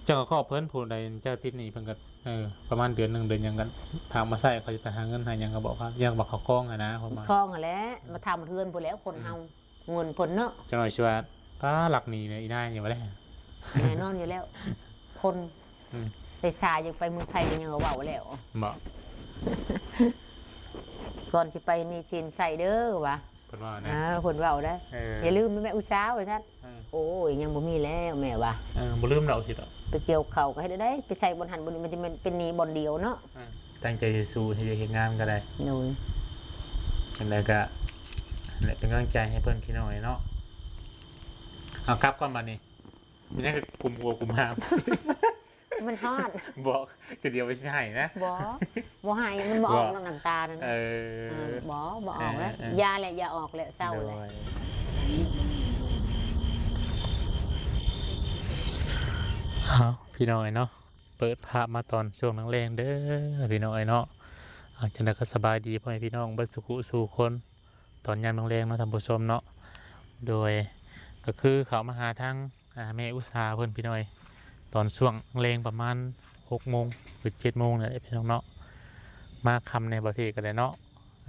ຈົ້າກໍຂໍເພິ່ນ ຜູ້ໃດເຈົ້າຕິດໜີ້ເພິ່ນກໍ ເອີ ປະມານເດືອນໜຶ່ງເດືອນຫຍັງກໍຝາກມາໃຊ້ ເຂົາຈະໄປຫາເງິນຫາຫຍັງກໍບອກເຂົາ ຢ່າງວ່າເຂົາຄອງຫັ້ນນະ ເຂົາມາ ຄອງຫັ້ນແຫຼະ ມາຖາມເຮືອນພຸ້ນແຫຼະ ຄົນເຮົາ ເງິນເພິ່ນເນາະ ຈັກໜ້ອຍຊິວ່າ ປ້າ ລັກໜີ້ແດ່ອີນາຍ ຫຍັງວ່າແລ້ວ ແນ່ນອນຢູ່ແລ້ວ ຄົນ ອືມ ໄດ້ຊາຢູ່ໄປເມືອງໄທກໍຍັງເວົ້າແລ້ວ ບໍ ກ່ອນຊິໄປໜີ້ສິນໃສ່ເດີວ່າ ເພິ່ນວ່ານະ ເອີ ເພິ່ນເວົ້າໄດ໋ ເອີ ຢ່າລືມແມ່ອຸດສາວ່າຊັ້ນ ເອີ ໂອ້ຍ ຍັງບໍ່ມີແລ້ວແມ່ວ່າ ເອີ ບໍ່ລືມດອກ ຄິດດອກ ໄປກ່ຽວເຂົ້າກໍເຮັດໄດ້ ໄປໃສ່ບ່ອນຫັ້ນບ່ອນນີ້ ມັນຈະແມ່ນເປັນໜີ້ບ່ອນດຽວເນາະ ເອີ ຕັ້ງໃຈເຮັດສູ່ ເຮັດວຽກເຮັດງານກໍໄດ້ ໂດຍ ຈັ່ງໃດກໍ ແຫຼະ ເປັນກຳລັງໃຈໃຫ້ເພິ່ນທີ່ນ້ອຍເນາະ ເອົາກັບກ່ອນບັດນີ້ ມັນຍັງກຸມຫົວກຸມຫາງ ມັນຮ້ອນ ບໍ່ ຄືດຽວໄປຊິໃຫ້ນະ ບໍ່ ບໍ່ໃຫ້ ມັນບໍ່ອອກ ບໍ່ ແລ້ວນ້ຳຕານັ້ນ ເອີ ເອີ ບໍ່ ບໍ່ອອກແລ້ວ ເອີ ເອີ ຢ່າແຫຼະ ຢ່າອອກແລ້ວ ເຊົາແລ້ວ ໂດຍ ເອົາ ພີ່ນ້ອງເອີຍເນາະ ເປີດພາບມາຕອນຊ່ວງແລງໆເດີ ພີ່ນ້ອງເອີຍເນາະ ເອົາ ຈັ່ງໃດກໍສະບາຍດີພໍ່ແມ່ພີ່ນ້ອງເບິດສູ່ຜູ້ສູ່ຄົນ ຕອນຍາມແລງໆເນາະທ່ານຜູ້ຊົມເນາະ ໂດຍ ກໍຄືເຂົ້າມາຫາທາງ ອ່າ ແມ່ອຸດສາເພິ່ນພີ່ນ້ອງເອີຍ ຕອນຊ່ວງແລງປະມານຫົກໂມງ ຫຼື ເຈັດໂມງນີ້ແຫຼະພີ່ນ້ອງເນາະ ມາຄ່ຳແດ່ ບາງທີກໍໄດ້ເນາະ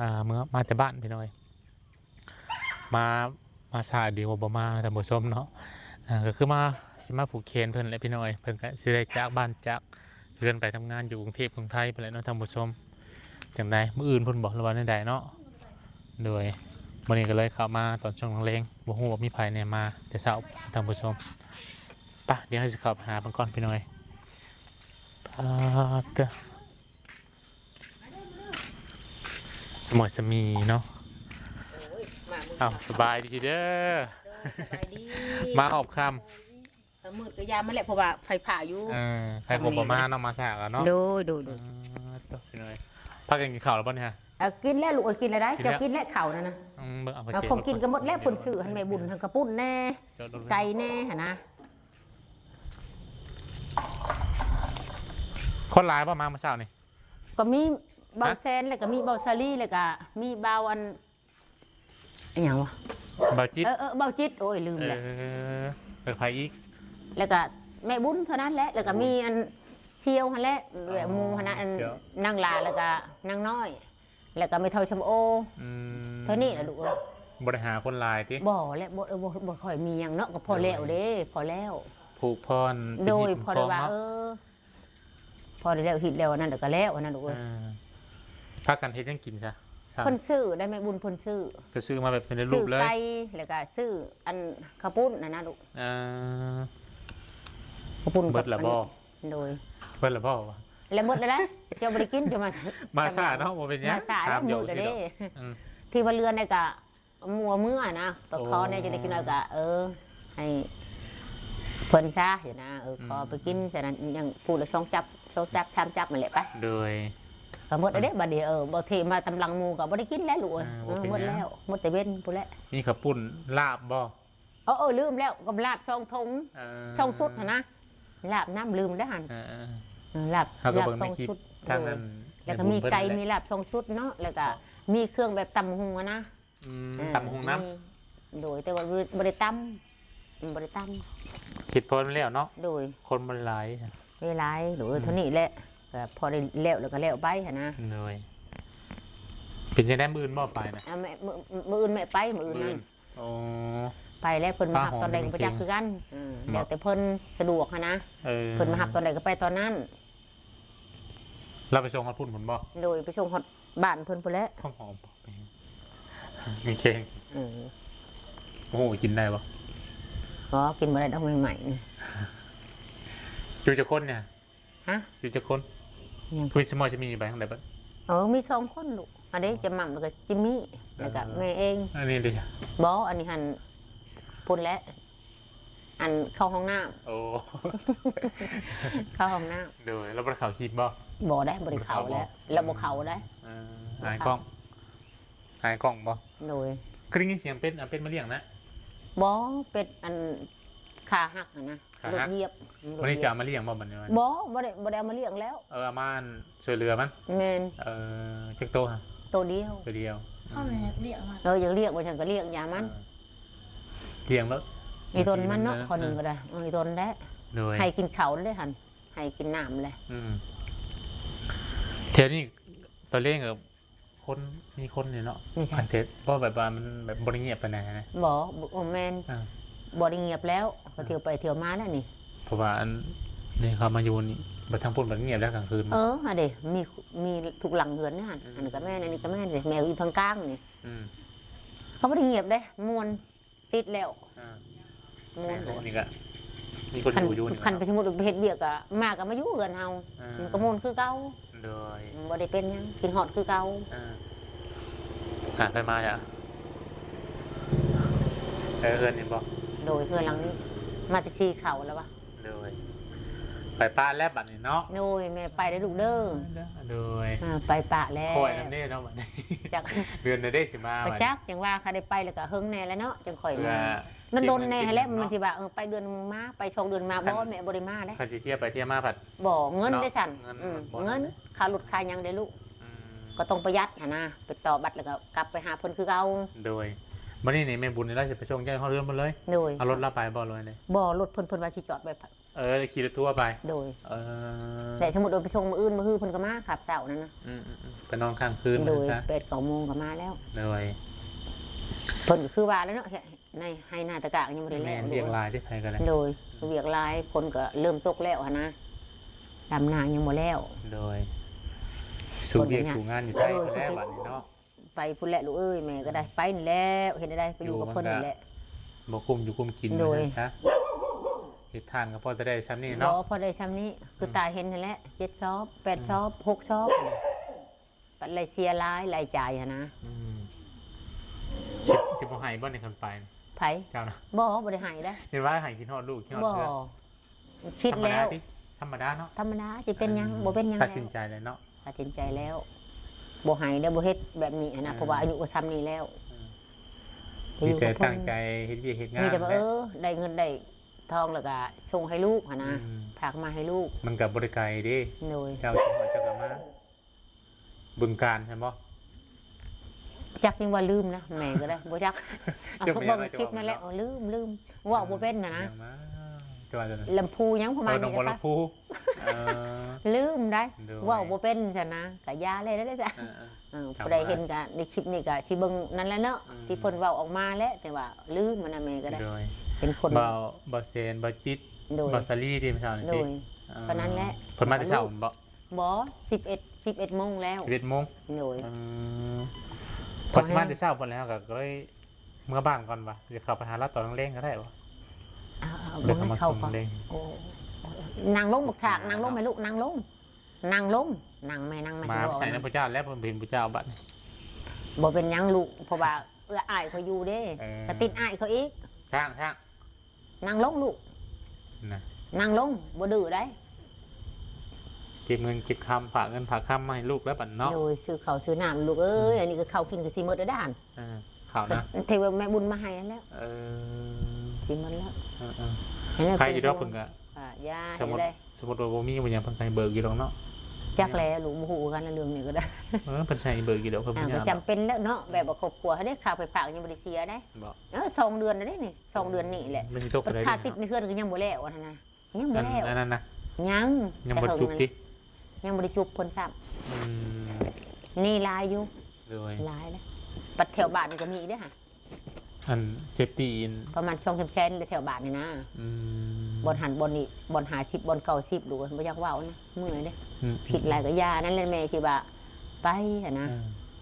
ອ່າ ເມື່ອມາແຕ່ບ້ານພີ່ນ້ອງເອີຍ ມາ ມາຊ້າດີກວ່າບໍ່ມາທ່ານຜູ້ຊົມເນາະ ອ່າ ກໍຄືມາ ຊິມາຜູກແຂນເພິ່ນແຫຼະພີ່ນ້ອງເອີຍ ເພິ່ນກໍຊິໄດ້ຈາກບ້ານຈາກເຮືອນໄປທຳງານຢູ່ກຸງເທບກຸງໄທພຸ້ນແຫຼະເນາະທ່ານຜູ້ຊົມ ຈັ່ງໃດ ມື້ອື່ນພຸ້ນບໍ ຫຼືວ່າແນວໃດເນາະ ໂດຍ ມື້ນີ້ກໍເລີຍເຂົ້າມາຕອນຊ່ວງແລງໆ ບໍ່ຮູ້ວ່າມີໃຜແດ່ ມາແຕ່ເຊົ້າທ່ານຜູ້ຊົມ ປະ ດຽວເຮົາຊິເຂົ້າໄປຫາເພິ່ນກ່ອນພີ່ນ້ອງເອີຍ ປາດເຕີ ສະໝອຍສະໝີເນາະ ໂອ້ຍ ມາມື້ ເອົ້າ ສະບາຍດີເດີ ໂດຍ ສະບາຍດີ ມາຮອບຄ່ຳ ເອີ ມືດກໍຢ່າມາແຫຼະ ເພາະວ່າໄຟຟ້າຢູ່ ເອີ ໃຜບໍ່ມາເນາະ ມາຊ້າເນາະ ໂດຍ ໂດຍ ໂດຍ ອ່າ ໂຕ ພີ່ນ້ອງເອີຍ ພາກັນກິນເຂົ້າແລ້ວບໍ່ນີ້ຮະ ເອີ ກິນແລ້ວລູກເອີຍ ກິນແລ້ວໄດ໋ ກິນແລ້ວ ເຈົ້າກິນແລ້ວເຂົ້ານັ້ນນະ ອືມ ເບິ່ງເອົາ ເອີ ຂອງກິນກໍໝົດແລ້ວ ເພິ່ນຊື້ຫັ້ນ ແມ່ບຸນຫັ້ນ ກະປຸ້ນແດ່ ເຈົ້າ ໄກ່ແດ່ຫັ້ນນະ ຄົນຫຼາຍບໍ່ມາມື້ເຊົ້ານີ້ ກໍມີບ່າວ ຮະ ແຊນ ແລ້ວກໍມີບ່າວສາລີ ແລ້ວກໍມີບ່າວອັນ ອີຫຍັງວະ ບ່າວຈິດ ເອີ ເອີ ບ່າວຈິດ ໂອ້ຍ ລືມແຫຼະ ເອີ ເອີ ໃຜອີກ ແລ້ວກໍແມ່ບຸນເທົ່ານັ້ນແຫຼະ ແລ້ວກໍມີອັນສ່ຽວຫັ້ນແຫຼະ ແບບໝູ່ຫັ້ນນະ ອັນ ສ່ຽວ ນາງຫຼ້າ ແລ້ວກໍນາງນ້ອຍ ແລ້ວກໍແມ່ເຖົ້າຊຳໂອ ອືມ ເທົ່ານີ້ລະລູກເອີຍ ບໍ່ໄດ້ຫາຄົນຫຼາຍຕິ ບໍ່ແຫຼະ ບໍ່ ບໍ່ ບໍ່ຄ່ອຍມີຫຍັງເນາະ ກໍພໍແລ້ວເດ້ ໂດຍ ພໍແລ້ວ ຜູກພອນ ໂດຍ ພໍໄດ້ວ່າ ເອີ ພໍໄດ້ແລ້ວ ເຮັດແລ້ວອັນນັ້ນ ແລ້ວກໍແລ້ວອັນນັ້ນ ເອີ ເອີ ພາກັນເຮັດຫຍັງກິນຊະ? ເພິ່ນຊື້ໄດ້ ແມ່ບຸນເພິ່ນຊື້ ກໍຊື້ມາແບບສຳເລັດຮູບເລີຍ ຊື້ໄກ່ ແລ້ວກໍຊື້ອັນເຂົ້າປຸ້ນຫັ້ນນະລູກ ເອີ ເຂົ້າປຸ້ນ ເບິດລະບໍ່? ໂດຍ ເບິດລະບໍ່? ແລ້ວໝົດແລ້ວ ເຈົ້າບໍ່ໄດ້ກິນ ເຈົ້າມາ ມາຊ້າເນາະ ບໍ່ເປັນຫຍັງ ມາຊ້າ ຖາມຫຍອກຊື່ດອກ ອືມ ທີ່ວ່າເຫຼືອນັ້ນກໍ ໝູ່ເມືອນະ ກໍຂໍແດ່ ໂອ້ ຈັ່ງໃດຈັກໜ້ອຍກໍ ເອີ ໃຫ້ເພິ່ນຊະ ຊີ້ນະ ເອີ ອືມ ຂໍໄປກິນ ສະນັ້ນ ຍັງຜູ້ລະສອງຈັບ ສອງຈັບ ສາມຈັບນັ້ນແຫຼະ ໄປ ໂດຍ ກໍໝົດແລ້ວເດ້ ອືມ ບັດນີ້ ເອີ ບໍ່ເທມາຕຳຫຼັງໝູ່ກໍບໍ່ໄດ້ກິນແລ້ວລູກເອີຍ ອ່າ ເອີ ບໍ່ເປັນຫຍັງ ໝົດແລ້ວ ໝົດແຕ່ເວັນພຸ້ນແຫຼະ ມີເຂົ້າປຸ້ນ ລາບບໍ່? ເອີ ເອີ ລືມແລ້ວ ກໍລາບສອງຖົງ ເອີ ສອງຊຸດຫັ້ນນະ ລາບນຳ ລືມແລ້ວຫັ້ນ ເອີ ເອີ ເອີ ລາບ ເຮົາກໍເບິ່ງໃນຄລິບ ລາບສອງຊຸດ ທາງນັ້ນ ໂດຍ ແລ້ວກໍມີໄກ່ ແມ່ບຸນເພິ່ນແຫຼະ ມີລາບສອງຊຸດເນາະ ແລ້ວກໍ ອໍ ມີເຄື່ອງແບບຕຳບັກຫຸ່ງຫັ້ນນະ ອືມ ເອີ ຕຳບັກຫຸ່ງນຳ ໂດຍ ແຕ່ວ່າບໍ່ໄດ້ ບໍ່ໄດ້ຕຳ ອືມ ບໍ່ໄດ້ຕຳ ເຮັດພໍແລ້ວເນາະ ໂດຍ ຄົນບໍ່ໄດ້ຫຼາຍ ໄດ້ຫຼາຍ ໂດຍ ອືມ ເທົ່ານີ້ແຫຼະ ກໍພໍໄດ້ແລ້ວ ແລ້ວກໍແລ້ວໄປຫັ້ນນະ ໂດຍ ເປັນຈັ່ງໃດ ມື້ອື່ນບໍ່ໄປນະ? ອ່າ ແມ່ ມື້ ມື້ອື່ນແມ່ໄປ ມື້ອື່ນນັ້ນ ມື້ອື່ນ ອໍ ໄປແລ້ວ ເພິ່ນມາຮັບຕອນໃດກໍບໍ່ຈັກຄືກັນ ອືມ ແລ້ວແຕ່ເພິ່ນສະດວກຫັ້ນນະ ເອີ ເພິ່ນມາຮັບຕອນໃດກໍໄປຕອນນັ້ນ ລາວໄປສົ່ງຮອດພຸ້ນພຸ້ນບໍ່? ໂດຍ ໄປສົ່ງຮອດບ້ານເພິ່ນພຸ້ນແຫຼະ ຫອມໆ ແຮງ ເອີ ໂອ້ໂຫ ກິນໄດ້ບໍ່? ບໍ່ ກິນບໍ່ໄດ້ດອກ ໃໝ່ໆ ຢູ່ຈັກຄົນນີ້? ຮະ? ຢູ່ຈັກຄົນ? ຍັງ ຜູ້ສະໝໍຈະມີໄປທາງໃດບັດ? ເອີ ມີສອງຄົນລູກ ອັນເດ້ ເອີ ຈະໝ່ຳ ແລ້ວກໍຈິມມີ ແລ້ວກໍ ເອີ ແມ່ເອງ ອັນນີ້ເດ້? ບໍ່ ອັນນີ້ຫັ້ນ ພຸ້ນແຫຼະ ອັນເຂົ້າຫ້ອງນ້ຳ ໂອ້ ເຂົ້າຫ້ອງນ້ຳ ໂດຍ ລາວບໍ່ໄດ້ເຂົ້າຄລິບບໍ່? ບໍ່ໄດ້ ບໍ່ໄດ້ເຂົ້າແລ້ວ ບໍ່ໄດ້ເຂົ້າບໍ່? ລາວບໍ່ເຂົ້າໄດ້ ເອີ ອາຍກ້ອງ ອາຍກ້ອງບໍ່? ໂດຍ ຄືໄດ້ຍິນສຽງເປັດ ເອົາເປັດມາລ້ຽງນະ? ບໍ່ ເປັດອັນຂາຫັກຫັ້ນນະ ຂາຫັກ ລົດຢຽບ ລົດຢຽບ ມື້ນີ້ຈະເອົາມາລ້ຽງບໍ່ບັດນີ້? ບໍ່ ບໍ່ໄດ້ ບໍ່ໄດ້ເອົາມາລ້ຽງແລ້ວ ເອີ ເອົາມາຊ່ວຍເຫຼືອມັນ ແມ່ນ ເອີ ຈັກໂຕຫັ້ນ? ໂຕດຽວ ໂຕດຽວ ເຮົາແມ່ນຢາກລ້ຽງມັນ ເອີ ຢາກລ້ຽງວ່າຊັ້ນກໍລ້ຽງຢາມັນ ເອີ ລ້ຽງໂລດ ອີຕົນມັນເນາະ ເອີ ຂ້ອຍນີ້ກໍໄດ້ ເອີ ອີຕົນແຫຼະ ໂດຍ ໃຫ້ກິນເຂົ້າເດ້ຫັ້ນ ໃຫ້ກິນນ້ຳແຫຼະ ອືມ ແຖວນີ້ຕອນແລງກໍຄົນ ມີຄົນຢູ່ເນາະ ມີໃສ ຄັນແທ້ ບໍ່ ແບບວ່າມັນແບບບໍ່ໄດ້ງຽບປານໃດນະ ບໍ່ ບໍ່ ບໍ່ແມ່ນ ອ່າ ບໍ່ໄດ້ງຽບແລ້ວ ອ່າ ກໍທ່ຽວໄປທ່ຽວມາແລ້ວນີ້ ເພາະວ່າອັນນີ້ເຂົາມາຢູ່ນີ້ ບັດທາງພຸ້ນບັດງຽບແລ້ວກາງຄືນ ເອີ ຫັ້ນເດ້ ມີ ມີທຸກຫຼັງເຮືອນຫັ້ນ ອືມ ອັນນັ້ນກໍແມ່ນ ອັນນີ້ກໍແມ່ນເດ້ ແມ່ຢູ່ທາງກາງນີ້ ອືມ ເຂົາບໍ່ໄດ້ງຽບເດ້ ມ່ວນ ຕິດແລ້ວ ອ່າ ມ່ວນ ແມ່ນ ອັນນີ້ກໍມີຄົນຢູ່ຢູ່ນີ້ ຄັນໄປ ສົມມຸດໄປເຮັດວຽກກໍມາກໍມາຢູ່ເຮືອນເຮົາ ອ່າ ມັນກໍມ່ວນຄືເກົ່າ ໂດຍ ມັນບໍ່ໄດ້ເປັນຫຍັງ ຄິດຮອດຄືເກົ່າ ອ່າ ຫາໃຜມາຈ້ະ ເອີ ເຮືອນນີ້ບໍ່ ໂດຍ ເຮືອນຫຼັງນີ້ ມາແຕ່ສີເຂົ້າແລ້ວວະ ໂດຍ ໄປປະແລ້ວບັດນີ້ເນາະ ໂດຍ ແມ່ໄປເດີລູກເດີ ໂດຍ ອ່າ ໄປປະແລ້ວ ຄ່ອຍນຳເດ້ເນາະບັດນີ້ ຈັກ ເດືອນໃດເດ້ຊິມາ ກໍຈັກ ຈັ່ງວ່າຄັນໄດ້ໄປແລ້ວກໍເຫິງແດ່ແຫຼະເນາະ ຈັ່ງຄ່ອຍມາ ເພື່ອ ດົນໆແດ່ຫັ້ນແຫຼະ ເກັບເງິນເก็ບຄຳເນາະ ມັນຊິວ່າ ເອີ ໄປເດືອນໜຶ່ງມາ ໄປສອງເດືອນມາ ຄັນ ບໍ່ ແມ່ບໍ່ໄດ້ມາເດ້ ຄັນຊິທ່ຽວໄປທ່ຽວມາພັດ ບໍ່ ເງິນເນາະ ເດ້ຊັ້ນ ເງິນ ອືມ ບໍ່ ເງິນ ຄ່າລົດຄ່າຫຍັງເດ້ລູກ ອືມ ກໍຕ້ອງປະຢັດຫັ້ນນະ ໄປຕໍ່ບັດແລ້ວກໍກັບໄປຫາເພິ່ນຄືເກົ່າ ໂດຍ ບັດນີ້ນີ້ແມ່ບຸນນີ້ລາວຊິໄປສົ່ງເຈົ້າຮອດເຮືອນພຸ້ນເລີຍ ໂດຍ ເອົາລົດລາວໄປບໍ່ ຫຼືວ່າໃດ ບໍ່ ລົດເພິ່ນ ເພິ່ນວ່າຊິຈອດໄວ້ ເອີ ຂີ່ລົດທົວໄປ ໂດຍ ເອີ ແຕ່ສົມມຸດວ່າໄປສົ່ງມື້ອື່ນ ມື້ຮືເພິ່ນກໍມາຂັບເຊົ້ານັ້ນນະ ອືມໆໆ ໄປນອນຄ້າງຄືນ ໂດຍ ຊັ້ນຊະ ແປດເກົ້າໂມງກໍມາແລ້ວ ໂດຍ ເພິ່ນກໍຄືວ່າແຫຼະເນາະ ໃນໄຮ່ນາຕະກະກໍຍັງບໍ່ໄດ້ແລ້ວ ແມ່ນ ວຽກຫຼາຍເດ້ ໃຜກໍໄດ້ ໂດຍ ວຽກຫຼາຍ ຝົນກໍເລີ່ມຕົກແລ້ວຫັ້ນນະ ດຳນາຍັງບໍ່ແລ້ວ ໂດຍ ສູ້ວຽກສູ້ງານຢູ່ໄທ ໂດຍ ພຸ້ນແຫຼະບັດນີ້ເນາະ ໄປພຸ້ນແຫຼະລູກເອີຍ ແມ່ກໍໄດ້ໄປນີ້ແລ້ວ ເຮັດແນວໃດ ໄປຢູ່ກັບເພິ່ນນີ້ແຫຼະ ບໍ່ກຸ້ມຢູ່ກຸ້ມກິນ ໂດຍ ວ່າຊັ້ນຊະ ເຮັດທານກໍພໍແຕ່ໄດ້ຊ່ຳນີ້ເນາະ ບໍ່ ພໍໄດ້ຊ່ຳນີ້ ຄື ອືມ ຕາເຫັນຫັ້ນແຫຼະ ເຈັດຊອບ ແປດຊອບ ອືມ ຫົກຊອບ ບັດລາຍເສຍຫຼາຍ ລາຍຈ່າຍຫັ້ນນະ ອືມ ຊິ ຊິບໍ່ໃຫ້ບໍ່ໃນຄັນໄປ ໃຜ ເຈົ້ານະ ບໍ່ ບໍ່ໄດ້ໃຫ້ເດ້ ເຫັນວ່າໃຫ້ຄິດຮອດລູກ ຄິດຮອດ ບໍ່ ເພື່ອນ ຄິດແລ້ວ ທຳມະດາຕິ ທຳມະດາເນາະ ທຳມະດາ ຊິເປັນຫຍັງ ເອີ ບໍ່ເປັນຫຍັງ ຕັດສິນໃຈແລ້ວເນາະ ຕັດສິນໃຈແລ້ວ ບໍ່ໃຫ້ແລ້ວ ບໍ່ເຮັດແບບນີ້ຫັ້ນນະ ເອີ ເພາະວ່າອາຍຸກໍຊ່ຳນີ້ແລ້ວ ເອີ ມີແຕ່ຕັ້ງໃຈເຮັດວຽກເຮັດງານ ມີແຕ່ວ່າ ແຫຼະ ເອີ ໄດ້ເງິນໄດ້ທອງແລ້ວກໍສົ່ງໃຫ້ລູກຫັ້ນນະ ອືມ ຝາກມາໃຫ້ລູກ ມັນກໍບໍ່ໄດ້ໄກເດ້ ໂດຍ ເຈົ້າຊິຮອດເຈົ້າກໍມາ ບຶງການ ແມ່ນບໍ່? ຈັກ ຍັງວ່າລືມນະ ແມ່ກໍໄດ້ ບໍ່ຈັກ ເຈົ້າແມ່ ເບິ່ງຄລິບນັ້ນແຫຼະ ເວົ້າແລ້ວເນາະ ເອີ ລືມ ລືມ ເວົ້າບໍ່ເປັນນະນະ ຍັງມາ ແຕ່ວ່າ ລຳພູຫຍັງປະມານນີ້ ເອີ ໜອງບົວລຳພູ ເອີ ລືມໄດ໋ ໂດຍ ເວົ້າບໍ່ເປັນຊັ້ນນະ ກະຢ່າແລ້ວເດ້ ເອີໆ ເອີ ຜູ້ໃດເຫັນກະໃນຄລິບນີ້ກະຊິເບິ່ງນັ້ນແຫຼະເນາະ ອືມ ທີ່ເພິ່ນເວົ້າອອກມາແຫຼະ ແຕ່ວ່າລືມຫັ້ນນະ ແມ່ກໍໄດ້ ໂດຍ ເປັນຄົນ ບ່າວ ບ່າວແສນ ບ່າວຈິດ ໂດຍ ບ່າວສາລີ ທີ່ເມື່ອເຊົ້ານີ້ ໂດຍ ຕິ ເອີ ເທົ່ານັ້ນແຫຼະ ເພິ່ນມາແຕ່ເຊົ້າແມ່ນບໍ່? ບໍ່ ສິບເອັດ ສິບເອັດໂມງແລ້ວ ສິບເອັດໂມງ ໂດຍ ອືມ ພໍຊິມາແຕ່ເຊົ້າພຸ້ນແລ້ວ ກໍເລີຍເມືອບ້ານກ່ອນວ່າ ຊິເຂົ້າໄປຫາລາວຕອນແລງກໍໄດ້ບໍ່? ເອົາໆ ເດີ ເຂົ້າມາ ເຂົ້າ ຊົມແລງ ໂອ້ ນັ່ງລົງບັກສາກ ນັ່ງລົງແມ່ລູກ ນັ່ງລົງ ນັ່ງລົງ ນັ່ງແມ່ ນັ່ງແມ່ ມາໃສ່ນຳພະເຈົ້າແລ້ວ ເພິ່ນເຫັນພະເຈົ້າບັດນີ້ ບໍ່ເປັນຫຍັງລູກ ເພາະວ່າເອື້ອຍອ້າຍຂ້ອຍຢູ່ເດ້ ເອີ ກໍຕິດອ້າຍຂ້ອຍອີກ ຊ້າງ ຊ້າງ ນັ່ງລົງລູກ ນະ ນັ່ງລົງ ບໍ່ດື້ໃດ ເກັບເງິນເກັບຄຳ ຝາກເງິນຝາກຄຳມາໃຫ້ລູກແລ້ວບັດເນາະ ໂດຍ ຊື້ເຂົ້າຊື້ນ້ຳລູກເອີຍ ອືມ ອັນນີ້ກໍເຂົ້າກິນກໍຊິໝົດແລ້ວດານ ເອີ ເຂົ້ານະ ທີ່ວ່າແມ່ບຸນມາໃຫ້ຫັ້ນແຫຼະ ເອີ ຊິໝົດແລ້ວ ເອີໆ ໃຫ້ແລ້ວ ໃຄຢູ່ດອກ ເພິ່ນກໍ ອ່າ ຢ່າ ສົມມຸດ ໃຫ້ໄດ້ ສົມມຸດວ່າບໍ່ມີບໍ່ຫຍັງ ເພິ່ນກໍໃຫ້ເບີກຢູ່ດອກເນາະ ຈັກແຫຼະ ລູກບໍ່ຮູ້ຄືກັນເລື່ອງນີ້ກໍໄດ້ ເອີ ເພິ່ນໃຫ້ເບີກຢູ່ດອກ ເພິ່ນ ອ່າ ບໍ່ຍາກ ກໍຈຳເປັນແລ້ວເນາະ ແບບວ່າຄອບຄົວເຮົາເດ້ ຄ່າໄຟຟ້າກໍຍັງບໍ່ໄດ້ເສຍເດ້ ບໍ່ ເອີ ສອງເດືອນແລ້ວເດ້ນີ້ ສອງເດືອນນີ້ແຫຼະ ມັນຊິຕົກ ເພິ່ນຄ່າຕິດໃນເຮືອນກໍຍັງບໍ່ແລ້ວຫັ້ນນະ ຍັງບໍ່ແລ້ວ ອັນນັ້ນນະ ຍັງ ຍັງບໍ່ໄດ້ຈູບຕິ ຍັງບໍ່ໄດ້ຈູບເພິ່ນຊ້ຳ ອືມ ໜີ້ຫຼາຍຢູ່ ໂດຍ ຫຼາຍເດ້ ບັດແຖວບ້ານນີ້ກໍມີອີກເດ້ຫະ ອັນເຊບຕີ້ ປະມານສອງສາມແສນແຖວບ້ານນີ້ນະ ອືມ ບ່ອນຫັ້ນບ່ອນນີ້ ບ່ອນຫ້າສິບ ບ່ອນເກົ້າສິບ ລູກເອີຍ ບໍ່ຢາກເວົ້ານະ ເມື່ອຍເດ້ ອືມ ຄິດຫຼາຍກໍຢ່າ ນັ້ນແຫຼະແມ່ຊິວ່າໄປຫັ້ນນະ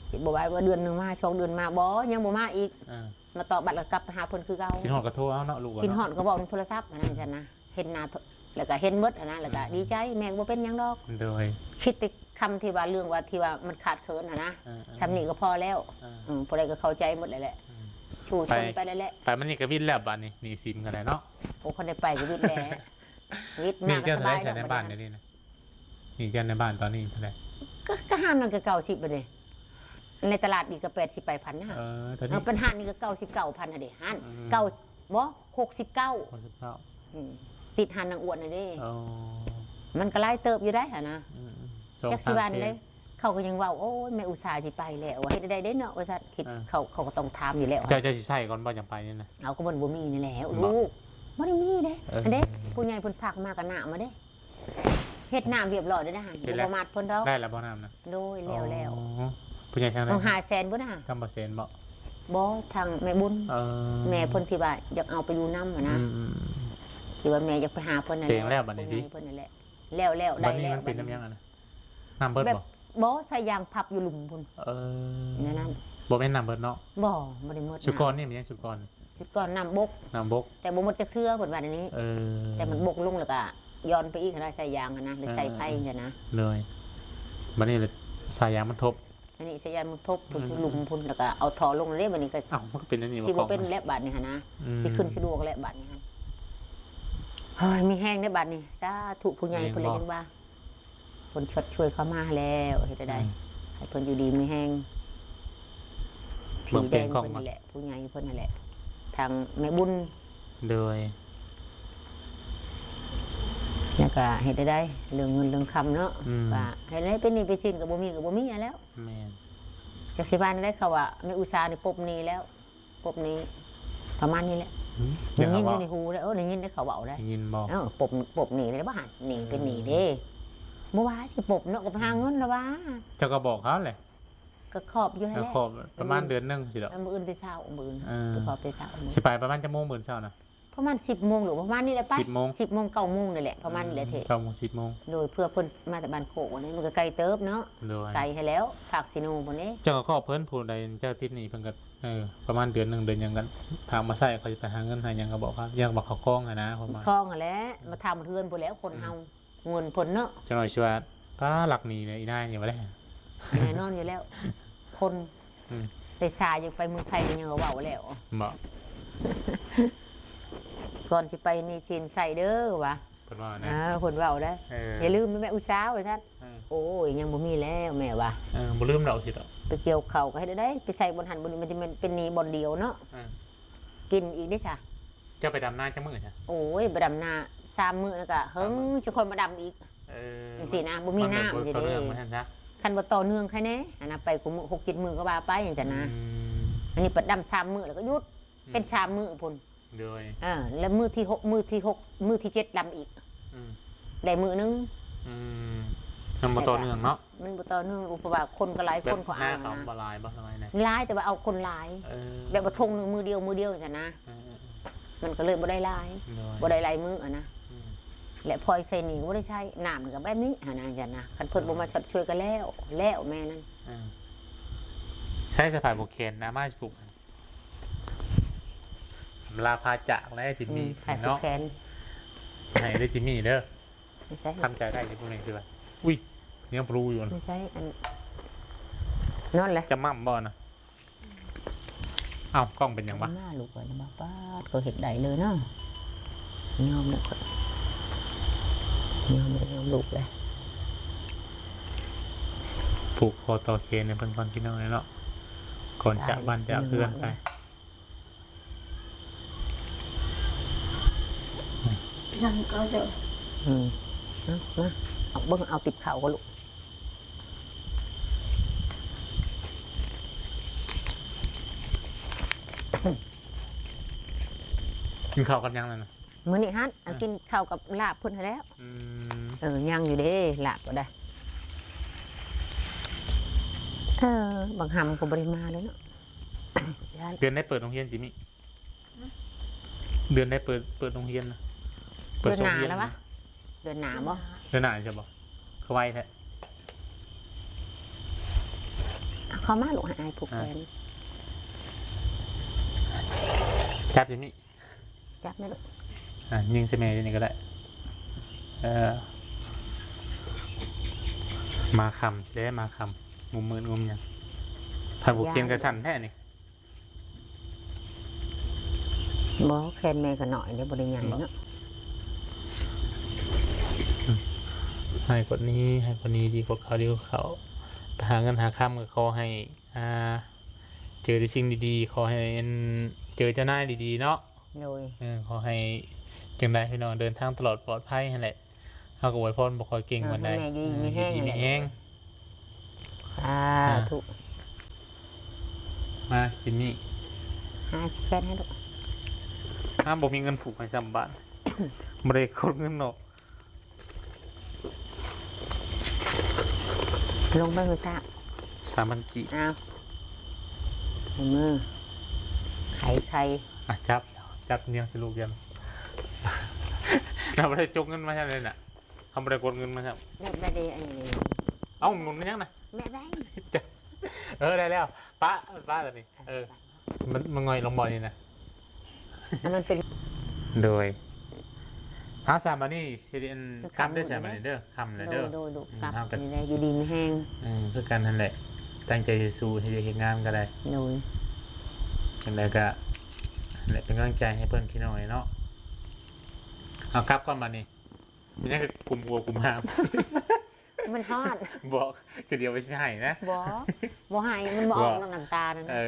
ເອີ ຊິບໍ່ວ່າເດືອນໜຶ່ງມາ ສອງເດືອນມາ ບໍ່ ຍັງບໍ່ມາອີກ ເອີ ມາຕໍ່ບັດແລ້ວກັບໄປຫາເພິ່ນຄືເກົ່າ ຄິດຮອດກໍໂທເອົາເນາະ ລູກເນາະ ຄິດຮອດກໍເວົ້ານຳໂທລະສັບຫັ້ນນະ ຈັ່ງຊັ້ນນະ ເຫັນໜ້າ ແລ້ວກໍເຫັນໝົດຫັ້ນນະ ແລ້ວກໍ ອືມ ດີໃຈ ແມ່ກໍບໍ່ເປັນຫຍັງດອກ ໂດຍ ຄິດແຕ່ຄຳທີ່ວ່າ ເລື່ອງວ່າ ທີ່ວ່າມັນຂາດເຂີນຫັ້ນນະ ເອີໆ ຊ່ຳນີ້ກໍພໍແລ້ວ ເອີ ເອີ ຜູ້ໃດກໍເຂົ້າໃຈໝົດແລ້ວແຫຼະ ອືມ ສູ້ຊົນໄປແລ້ວແຫຼະ ໄປ ໄປມື້ນີ້ກໍວິດແລ້ວ ບາດນີ້ໜີ້ສິນກໍໄດ້ເນາະ ໂອ້ ຄັນໄດ້ໄປກໍວິດແລ້ວ ວິດ ໜີ້ເຈົ້າເທົ່າໃດໃນບ້ານດຽວນີ້ນະ? ໜີ້ເຈົ້າໃນບ້ານຕອນນີ້ເທົ່າໃດ? ກໍ ກໍຮ້ານນັ້ນກໍເກົ້າສິບບາດເດ້ ໃນຕະຫຼາດອີກກໍແປດສິບປາຍພັນນະ ເອີ ຕອນນີ້ ເອີ ເປັນຮ້ານນີ້ກໍເກົ້າສິບເກົ້າພັນຫັ້ນເດ້ ຮ້ານ ອືມ ເກົ້າ ບໍ່ ຫົກສິບເກົ້າ ຫົກສິບເກົ້າ ອືມ ຕິດຮ້ານນາງອວນຫັ້ນເດ້ ອໍ ມັນກໍຫຼາຍເຕີບຢູ່ໄດ໋ຫັ້ນນະ ອືມໆ ຈັກຊິວ່າແນວໃດ ສອງສາມແສນ ເຂົາກໍຍັງເວົ້າ ໂອ້ຍ ແມ່ອຸດສ່າຊິໄປແລ້ວ ວ່າເຮັດແນວໃດເດ້ເນາະ ວ່າຊັ້ນ ຄິດ ເອີ ເຂົາ ເຂົາກໍຕ້ອງຖາມຢູ່ແລ້ວ ເຈົ້າ ເຈົ້າຊິໃຊ້ກ່ອນບໍ່ ຈັ່ງໄປນີ້ນະ? ເອົາ ກໍມັນບໍ່ມີນີ້ແຫຼະ ບໍ່ ລູກ ບໍ່ໄດ້ມີເດ້. ເອີ ອັນເດ້ ຜູ້ໃຫຍ່ເພິ່ນຝາກມາກັບນ້ຳມາເດ້ ເຮັດນ້ຳຮຽບຮ້ອຍແລ້ວນະ. ເຮັດແລ້ວ ບໍ່ປະໝາດເພິ່ນດອກ. ໄດ້ແລ້ວບໍ່ນ້ຳນະ? ໂດຍ ແລ້ວ ອໍ ແລ້ວ. ຜູ້ໃຫຍ່ທາງໃດ? ເອົາຫ້າແສນພຸ້ນນະ. ທາງບໍ່ແສນບໍ່? ບໍ່ ທາງແມ່ບຸນ. ເອີ ແມ່ເພິ່ນທີ່ວ່າຢາກເອົາໄປຢູ່ນຳຫັ້ນນະ. ອືມໆ ທີ່ວ່າແມ່ຢາກໄປຫາເພິ່ນນັ້ນແຫຼະ. ແລ້ວບັດນີ້ຕິ? ເພິ່ນນັ້ນແຫຼະ. ແລ້ວໆ ໄດ້ແລ້ວ. ບັດນີ້ມັນເປັນນ້ຳຫຍັງຫັ້ນນະ? ນ້ຳເບິດບໍ່? ແບບ ບໍ່ ສາຍຢາງພັບຢູ່ລຸ່ມພຸ້ນ. ເອີ ແນວນັ້ນ. ບໍ່ແມ່ນນ້ຳເບິດເນາະ? ບໍ່ ບໍ່ໄດ້ໝົດ. ຊຸດກ່ອນນີ້ມັນຫຍັງ ຊຸດກ່ອນ? ຊຸດກ່ອນນ້ຳບົກ. ນ້ຳບົກ ແຕ່ບໍ່ໝົດຈັກເທື່ອເພິ່ນວ່າແນວນີ້. ເອີ ແຕ່ມັນບົກລົງແລ້ວກະຢ່ອນໄປອີກຫັ້ນນະ ສາຍຢາງຫັ້ນນະ ຫຼື ເອີ ສາຍໄຟຫັ້ນນະ. ໂດຍ ບັດນີ້ລະສາຍຢາງມັນທົບ. ອັນນີ້ສາຍຢາງມັນທົບ ອືມ ຢູ່ລຸ່ມພຸ້ນ ແລ້ວກະເອົາທໍ່ລົງເດ້. ບັດນີ້ກະ ເອົ້າ ມັນກະເປັນອັນນີ້ ຊິບໍ່ເປັນແລ້ວບັດນີ້ຫັ້ນນະ. ອືມ ຊິຂຶ້ນສະດວກແລ້ວບັດນີ້ຫັ້ນ. ເຮີ້ຍ ມີແຮງເດ້ບັດນີ້ ສາທຸ. ຜູ້ໃຫຍ່ເພິ່ນລະຍັງວ່າ ເພິ່ນຊົດຊ່ວຍເຂົ້າມາແລ້ວ ເຮັດໄດ້ ອືມ ໃຫ້ເພິ່ນຢູ່ດີມີແຮງ. ເບິ່ງ ທີ່ແດງເພິ່ນນີ້ແຫຼະ ຜູ້ໃຫຍ່ເພິ່ນຫັ້ນແຫຼະ ທາງແມ່ບຸນ. ໂດຍ ແລ້ວກະເຮັດໄດ້ ເລື່ອງເງິນເລື່ອງຄຳເນາະ. ອືມ ວ່າເຮັດໄດ້ ເປັນໜີ້ເປັນສິນກະບໍ່ມີ ກະບໍ່ມີຫັ້ນແຫຼ້ວ. ແມ່ນ ຈັກຊິວ່າແນວໃດ. ເຂົາວ່າແມ່ອຸດສານີ້ປົບໜີ້ແລ້ວ ປົບໜີ້ ປະມານນີ້ແຫຼະ. ອືມ ໄດ້ຍິນຢູ່ໃນຫູເດ້. ເອີ ໄດ້ຍິນເດ້ ເຂົາເວົ້າໄດ໋. ໄດ້ຍິນບໍ່? ເອີ ປົບ ປົບໜີ້ແລ້ວ ບໍ່ຫັ້ນ ໜີ້ເປັນໜີ້ເດ້. ບໍ່ວ່າຊິປົບເນາະ ກະໄປຫາເງິນລະວ່າ. ເຈົ້າກະບອກເຂົາແຫຼະ. ກະຂອບຢູ່ຫັ້ນແຫຼະ ຂອບປະມານເດືອນໜຶ່ງຊີ້ດອກ. ມື້ອື່ນແຕ່ເຊົ້າ ມື້ອື່ນ ເອີ ໄປຂອບແຕ່ເຊົ້າ. ຊິໄປປະມານຈັກໂມງມື້ເຊົ້ານະ? ປະມານສິບໂມງ ຫຼື ປະມານນີ້ແຫຼະ ໄປ ສິບໂມງ ສິບໂມງ ເກົ້າໂມງນີ້ແຫຼະ ປະມານນີ້ແຫຼະ. ອືມ ເທ ເກົ້າໂມງ ສິບໂມງ. ໂດຍ ເພື່ອເພິ່ນມາແຕ່ບ້ານໂຄກນີ້ ມັນກະໄກເຕີບເນາະ. ໂດຍ ໄກຫັ້ນແຫຼ້ວ ພາກຊີໂນພຸ້ນເດ້. ເຈົ້າກະຂອບເພິ່ນ ຜູ້ໃດເຈົ້າຕິດໜີ້ເພິ່ນກະ ເອີ ປະມານເດືອນໜຶ່ງ ເດືອນຫຍັງກະຝາກມາໃຊ້. ເຂົາຈະໄປຫາເງິນຫາຫຍັງກະບອກເຂົາ ຢ່າງວ່າເຂົາຄອງຫັ້ນນະ ເຂົາມາ ຄອງຫັ້ນແຫຼະ. ມາຖາມເຮືອນພຸ້ນແຫຼ້ວ ຄົນເຮົາ ອືມ ເງິນເພິ່ນເນາະ. ຈັກໜ້ອຍຊິວ່າ ປ້າ ລັກໜີ້ແລ້ວ ອີນາຍນີ້ວ່າແລ້ວ. ແນ່ນອນຢູ່ແລ້ວ ຄົນ ອືມ ໄດ້ສາ ຢາກໄປເມືອງໄທກະຍັງເວົ້າແລ້ວ. ບໍ່ ກ່ອນຊິໄປໜີ້ສິນໃສ່ເດີວ່າ ເພິ່ນວ່ານະ. ເອີ ເພິ່ນເວົ້າໄດ໋. ເອີ ຢ່າລືມແມ່ອຸດສາວ່າຊັ້ນ. ເອີ ໂອ້ຍ ຍັງບໍ່ມີແລ້ວແມ່ວ່າ. ເອີ ບໍ່ລືມດອກ ຄິດດອກ. ໄປກ່ຽວເຂົ້າກະເຮັດໄດ້ ໄປໃສ່ບ່ອນຫັ້ນບ່ອນນີ້ ມັນຈະແມ່ນເປັນໜີ້ບ່ອນດຽວເນາະ. ເອີ ກິນອີກເດ້ຊະ. ເຈົ້າໄປດຳນາຈັກມື້ຊະ? ໂອ້ຍ ໄປດຳນາສາມມື້ ແລ້ວກະເຫິງ ສາມມື້ ຈັ່ງຄ່ອຍມາດຳອີກ. ເອີ ຈັ່ງຊີ້ນະ ບໍ່ມີນ້ຳ ມັນກະບໍ່ຕໍ່ເນື່ອງ ຈັ່ງຊີ້ເດ້ ວ່າຊັ້ນຊະ. ຄັນບໍ່ຕໍ່ເນື່ອງໃຄແນ່ ອັນນັ້ນໄປກູມື້ ຫົກເຈັດມື້ກະວ່າໄປ ຈັ່ງຊັ້ນນະ. ອືມ ອັນນີ້ໄປດຳສາມມື້ ແລ້ວກະຢຸດ ອືມ ເປັນສາມມື້ພຸ້ນ. ໂດຍ ເອີ ແລ້ວມື້ທີຫົກ ມື້ທີຫົກ ມື້ທີເຈັດດຳອີກ. ອືມ ໄດ້ມື້ໜຶ່ງ. ອືມ ມັນບໍ່ຕໍ່ເນື່ອງເນາະ. ມັນບໍ່ຕໍ່ເນື່ອງ ເພາະວ່າຄົນກະຫຼາຍ ແບບ ຄົນເຂົາເອົານະ. ນາເຂົາບໍ່ຫຼາຍບໍ່ ຫຼືວ່າໃດ? ຫຼາຍ ແຕ່ວ່າເອົາຄົນຫຼາຍ. ເອີ ແບບວ່າທົ່ງໜຶ່ງມື້ດຽວ ມື້ດຽວຈັ່ງຊັ້ນນະ. ເອີ ມັນກະເລີຍບໍ່ໄດ້ຫຼາຍ. ໂດຍ ບໍ່ໄດ້ຫຼາຍມື້ຫັ້ນນະ. ອືມ ແລະ ພອຍໃສ່ໜີ້ກະບໍ່ໄດ້ໃຊ້ ນ້ຳກະແບບນີ້ຫັ້ນນະ ຈັ່ງຊັ້ນນະ. ຄັນເພິ່ນບໍ່ມາ ໂດຍ ຊົດຊ່ວຍກະແລ້ວ ແລ້ວແມ່ນັ້ນ. ເອີ ໃຊ້ສະພາຍຜູກແຂນນະ ມາຜູກ ອຳລາພາຈາກແລ້ວຈິມມີ້. ອືມ ໃຫ້ຜູກແຂນ ໃຫ້ໄດ້ຈິມມີ້ເດີ. ບໍ່ໃຊ່ ທຳໃຈໄດ້ຢູ່ ບໍ່ແມ່ນຄືວ່າ ອຸ້ຍ ຍັງປຣູຢູ່. ບໍ່ໃຊ່ ອັນ ນອນແຫຼະ ຈະໝ້ຳບໍ່ນະ? ເອົ້າ ກ້ອງເປັນຫຍັງວະ? ມາລູກເອີຍ ມາປາດ ກະເຮັດໄດ້ເລີຍເນາະ. ຍອມແລ້ວ ຍອມແລ້ວ ຍອມລູກແລ້ວ. ຜູກຄໍຕໍ່ແຂນໃຫ້ເພິ່ນກ່ອນ ພີ່ນ້ອງເນາະ ກ່ອນຈາກບ້ານຈາກເຮືອນໄປ. ຍັງກໍເຈົ້າ ອືມ ເອົາ ມາ ເອົາເບິ່ງ ເອົາຕິບເຂົ້າກ່ອນລູກ. ກິນເຂົ້າກັບຫຍັງນັ້ນນະ? ມື້ນີ້ຫັ້ນ ອັນ ອ່າ ກິນເຂົ້າກັບລາບເພິ່ນຫັ້ນແຫຼ້ວ. ອືມ ເອີ ຍັງຢູ່ເດ້ ລາບກໍໄດ້. ເອີ ບັກຫຳກໍບໍ່ໄດ້ມາເລີຍເນາະ. ເດືອນໃດເປີດໂຮງຮຽນຈິມມີ້? ເດືອນໃດເປີດ ເປີດໂຮງຮຽນນະ? ເປີດໂຮງຮຽນ ເດືອນໜ້າແລ້ວວະ? ເດືອນໜ້າບໍ່? ເດືອນໜ້າໃຊ່ບໍ່? ຄືໄວແທ້. ເຂົ້າມາລູກ ໃຫ້ອ້າຍຜູກແຂນ. ອ່າ ຈັບຢູ່ນີ້ ຈັບແມ່ລູກ. ອ່າ ຍິງໃສ່ແມ່ຢູ່ນີ້ກໍໄດ້. ເອີ ມາຄ່ຳຊິໄດ້ ມາຄ່ຳ ງຸມມືດງຸມຫຍັງ. ໃຜບໍ່ເກັ່ງກະສັ່ນແທ້ນີ້. ບໍ່ ແຂນແມ່ກໍນ້ອຍເດ້ ບໍ່ໄດ້ໃຫຍ່ເນາະ. ໃຫ້ກວ່ານີ້ ໃຫ້ກວ່ານີ້ ດີກວ່າເກົ່າ ດີກວ່າເກົ່າ. ໄປຫາເງິນຫາຄຳກໍຂໍໃຫ້ ອ່າ ເຈີແຕ່ສິ່ງດີໆ ຂໍໃຫ້ ອັນ ເຈີເຈົ້ານາຍດີໆເນາະ. ໂດຍ ເອີ ຂໍໃຫ້ຈັ່ງໃດພີ່ນ້ອງ ເດີນທາງຕະຫຼອດປອດໄພຫັ້ນແຫຼະ. ເຮົາກໍອວຍພອນບໍ່ຄ່ອຍເກັ່ງປານໃດ. ເອີ ໃຫ້ແມ່ຢູ່ດີມີແຮງ ເອີ ຢູ່ດີມີແຮງ. ສາທຸ. ມາກິນນີ້ ຫາແຟນໃຫ້ລູກ. ເ ອ້າວ ບໍ່ມີເງິນຜູກໃຫ້ຊ້ຳບາດ ບໍ່ໄດ້ກົດເງິນອອກ ລົງໄປມື້ຊາ ສາມພັນກີບ ອ້າວ ໃຫ້ມື ໄຂ ໄຂ່ ອ່ະ ຈັບ ຈັບນຽງໃສ່ລູກ ເຮົາບໍ່ໄດ້ຈົກເງິນມາໃຫ້ເລີຍນະ ເຮົາບໍ່ໄດ້ກົດເງິນມາຊ້ຳ ແບບໃດ ອັນນີ້ ເອົ້າ ໝູນມັນຍັງນະ ແບບໃດ ເອີ ໄດ້ແລ້ວ ປະ ປະຕົວນີ້ ເອີ ມັນ ມັນຫງອຍລົງບໍ່ນີ້ນະ ມັນເປັນ ໂດຍ ເອົາ ສາມ ບາດນີ້ຊິ ອັນ ກັບເດີ ສາມ ບາດນີ້ເດີ ຄ່ຳແລ້ວເດີ ໂດຍ ໂດຍ ກັບ ເຮົາກໍ ນີ້ແຫຼະ ຢູ່ດີມີແຮງ ເອີ ຄືກັນຫັ້ນແຫຼະ ຕັ້ງໃຈສູ້ໆ ເຮັດວຽກເຮັດງານກໍໄດ້ ໂດຍ ຈັ່ງໃດກໍ ແຫຼະ ເປັນກຳລັງໃຈໃຫ້ເພິ່ນ ພີ່ນ້ອງເອີຍເນາະ ເອົາ ກັບກ່ອນບາດນີ້ ເປັນຫຍັງຄືກຸມຫົວກຸມຫາງ ມັນຮ້ອນ ບໍ່ ຄືດຽວໄປຊິໃຫ້ນະ ບໍ່ ບໍ່ໃຫ້ ມັນບໍ່ອອກ ບໍ່ ນ້ຳຕານັ້ນ ເອີ